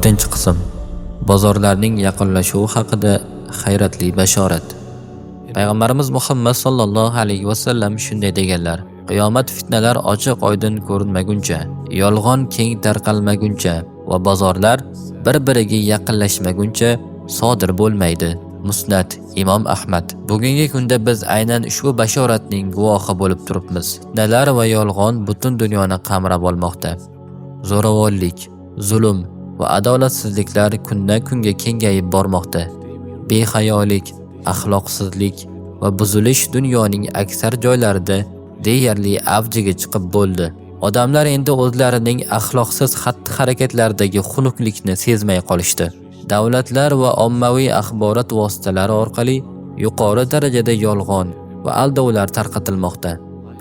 4-qism. Bozorlarning yaqinlashuvi haqida hayratli bashorat. Payg'ambarimiz Muhammad sallallohu alayhi va sallam shunday deganlar: Qiyomat fitnalar ochiq oydin ko'rinmaguncha, yolg'on keng tarqalmaguncha va bozorlar bir-biriga yaqinlashmaguncha sodir bo'lmaydi. Musnad Imom Ahmad. Bugungi kunda biz aynan ushbu bashoratning guvohi bo'lib turibmiz. Fitnalar va yolg'on butun dunyoni qamrab olmoqda. Zo'ravonlik, zulm va adolatsizliklar kundan kunga kengayib bormoqda. Behayolik, axloqsizlik va buzilish dunyoning aksar joylarida deyarli avjiga chiqib bo'ldi. Odamlar endi o'zlarining axloqsiz xatti-harakatlaridagi xunuklikni sezmay qolishdi. Davlatlar va ommaviy axborot vositalari orqali yuqori darajada yolg'on va aldovlar tarqatilmoqda.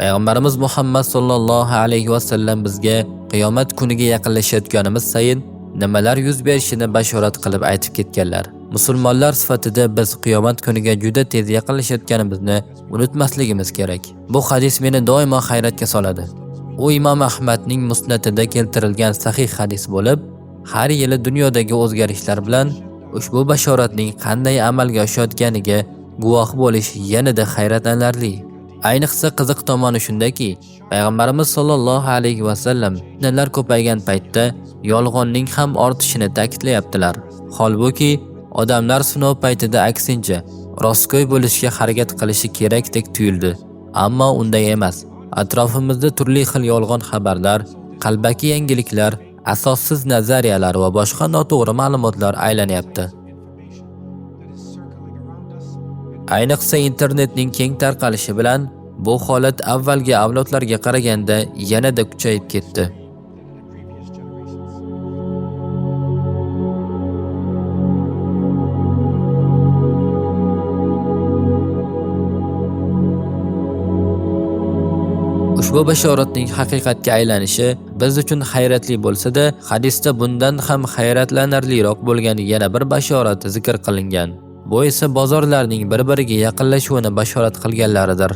Payg'ambarimiz Muhammad sallallohu alayhi va sallam bizga qiyomat kuniga yaqinlashayotganimiz sayin nimalar yuz berishini bashorat qilib aytib ketganlar. Musulmonlar sifatida biz qiyomat kuniga juda tez yaqinlashayotganimizni unutmasligimiz kerak. Bu hadis meni doimo hayratga soladi. U Imom Ahmadning musnatida keltirilgan sahih hadis bo'lib, har yili dunyodagi o'zgarishlar bilan ushbu bashoratning qanday amalga oshayotganiga guvoh bo'lish yanada hayratlanarli. Ayniqsa qiziq tomoni shundaki, Payg'ambarimiz sollallohu alayhi va sallam fitnalar ko'paygan paytda yolg'onning ham ortishini ta'kidlayaptilar. Holbuki, odamlar sinov paytida aksincha rostgo'y bo'lishga harakat qilishi kerakdek tuyuldi. Ammo unday emas. Atrofimizda turli xil yolg'on xabarlar, qalbaki yangiliklar, asossiz nazariyalar va boshqa noto'g'ri ma'lumotlar aylanyapti. Ayniqsa internetning keng tarqalishi bilan bu holat avvalgi avlodlarga qaraganda yanada kuchayib ketdi. Ushbu bashoratning haqiqatga aylanishi biz uchun hayratli bo'lsa-da, hadisda bundan ham hayratlanarliroq bo'lgan yana bir bashorat zikr qilingan. Bu esa bozorlarning bir-biriga yaqinlashuvini bashorat qilganlaridir.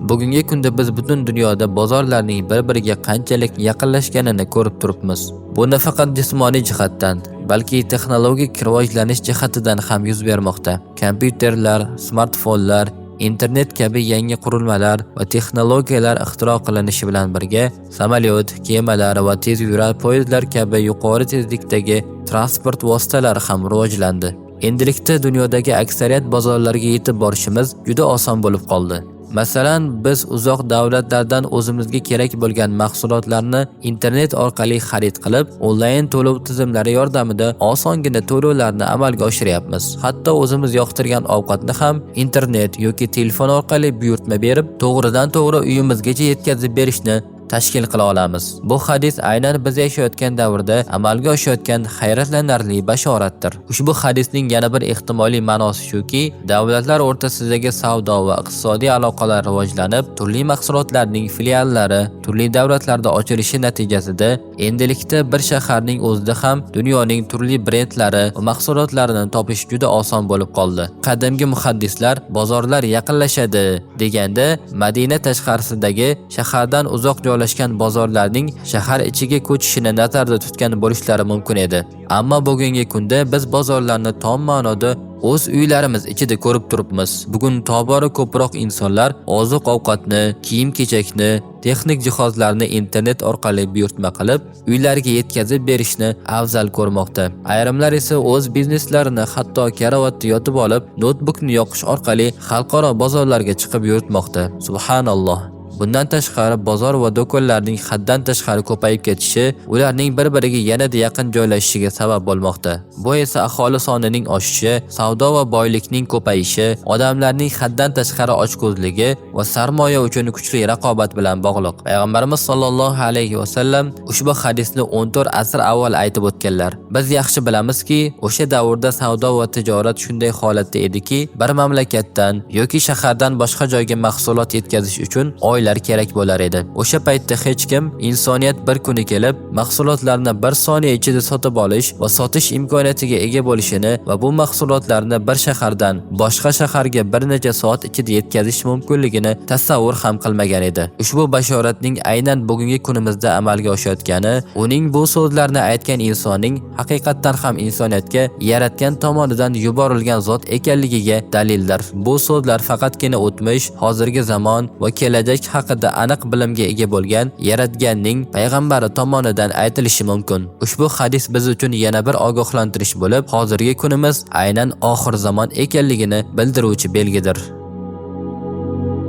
Bugungi kunda biz butun dunyoda bozorlarning bir-biriga qanchalik yaqinlashganini ko'rib turibmiz. Bu nafaqat jismoniy jihatdan, balki texnologik rivojlanish jihatidan ham yuz bermoqda. Kompyuterlar, smartfonlar, internet kabi yangi qurilmalar va texnologiyalar ixtiro qilinishi bilan birga samolyot, kemalar va tezyurar poyezdlar kabi yuqori tezlikdagi transport vositalari ham rivojlandi. Endilikda dunyodagi aksariyat bozorlarga yetib borishimiz juda oson bo'lib qoldi. Masalan, biz uzoq davlatlardan o'zimizga kerak bo'lgan mahsulotlarni internet orqali xarid qilib, onlayn to'lov tizimlari yordamida osongina to'lovlarni amalga oshiryapmiz. Hatto o'zimiz yoqtirgan ovqatni ham internet yoki telefon orqali buyurtma berib, to'g'ridan-to'g'ri uyimizgacha yetkazib berishni tashkil qila olamiz. Bu hadis aynan biz yashayotgan davrda amalga oshayotgan hayratlanarli bashoratdir. Ushbu hadisning yana bir ehtimoliy ma'nosi shuki, davlatlar o'rtasidagi savdo va iqtisodiy aloqalar rivojlanib, turli mahsulotlarning filiallari turli davlatlarda ochilishi natijasida endilikda bir shaharning o'zida ham dunyoning turli brendlari va mahsulotlarini topish juda oson bo'lib qoldi. Qadimgi muhaddislar bozorlar yaqinlashadi deganda Madina tashqarisidagi shahardan uzoq joylashgan bozorlarning shahar ichiga ko'chishini nazarda tutgan bo'lishlari mumkin edi. Ammo bugungi kunda biz bozorlarni tom ma'noda o'z uylarimiz ichida ko'rib turibmiz. Bugun tobora ko'proq insonlar oziq-ovqatni, kiyim-kechakni, texnik jihozlarni internet orqali buyurtma qilib, uylariga yetkazib berishni afzal ko'rmoqda. Ayrimlar esa o'z bizneslarini hatto karavotda yotib olib, noutbukni yoqish orqali xalqaro bozorlarga chiqib yuritmoqda. Subhanalloh. Bundan tashqari bozor va do'konlarning haddan tashqari ko'payib ketishi ularning bir-biriga yanada yaqin joylashishiga sabab bo'lmoqda. Bu esa aholi sonining oshishi, savdo va boylikning ko'payishi, odamlarning haddan tashqari ochko'zligi va sarmoya uchun kuchli raqobat bilan bog'liq. Payg'ambarimiz sollallohu alayhi va sallam ushbu hadisni 14 asr avval aytib o'tganlar. Biz yaxshi bilamizki, o'sha davrda savdo va tijorat shunday holatda ediki, bir mamlakatdan yoki shahardan boshqa joyga mahsulot yetkazish uchun oylar oylar kerak bo'lar edi. O'sha paytda hech kim insoniyat bir kuni kelib mahsulotlarni bir soniya ichida sotib olish va sotish imkoniyatiga ega bo'lishini va bu mahsulotlarni bir shahardan boshqa shaharga bir necha soat ichida yetkazish mumkinligini tasavvur ham qilmagan edi. Ushbu bashoratning aynan bugungi kunimizda amalga oshayotgani, uning bu so'zlarni aytgan insonning haqiqatdan ham insoniyatga yaratgan tomonidan yuborilgan zot ekanligiga dalildir. Bu so'zlar faqatgina o'tmish, hozirgi zamon va kelajak haqida aniq bilimga ega bo'lgan yaratganning payg'ambari tomonidan aytilishi mumkin. Ushbu hadis biz uchun yana bir ogohlantirish bo'lib, hozirgi kunimiz aynan oxir zamon ekanligini bildiruvchi belgidir.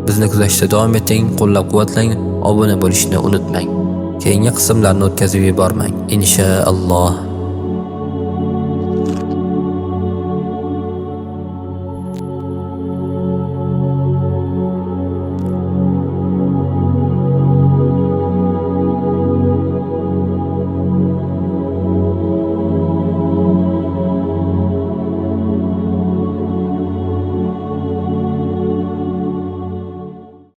Bizni kuzatishda davom eting, qo'llab-quvvatlang, obuna bo'lishni unutmang. Keyingi qismlarni o'tkazib yubormang. Inshaalloh.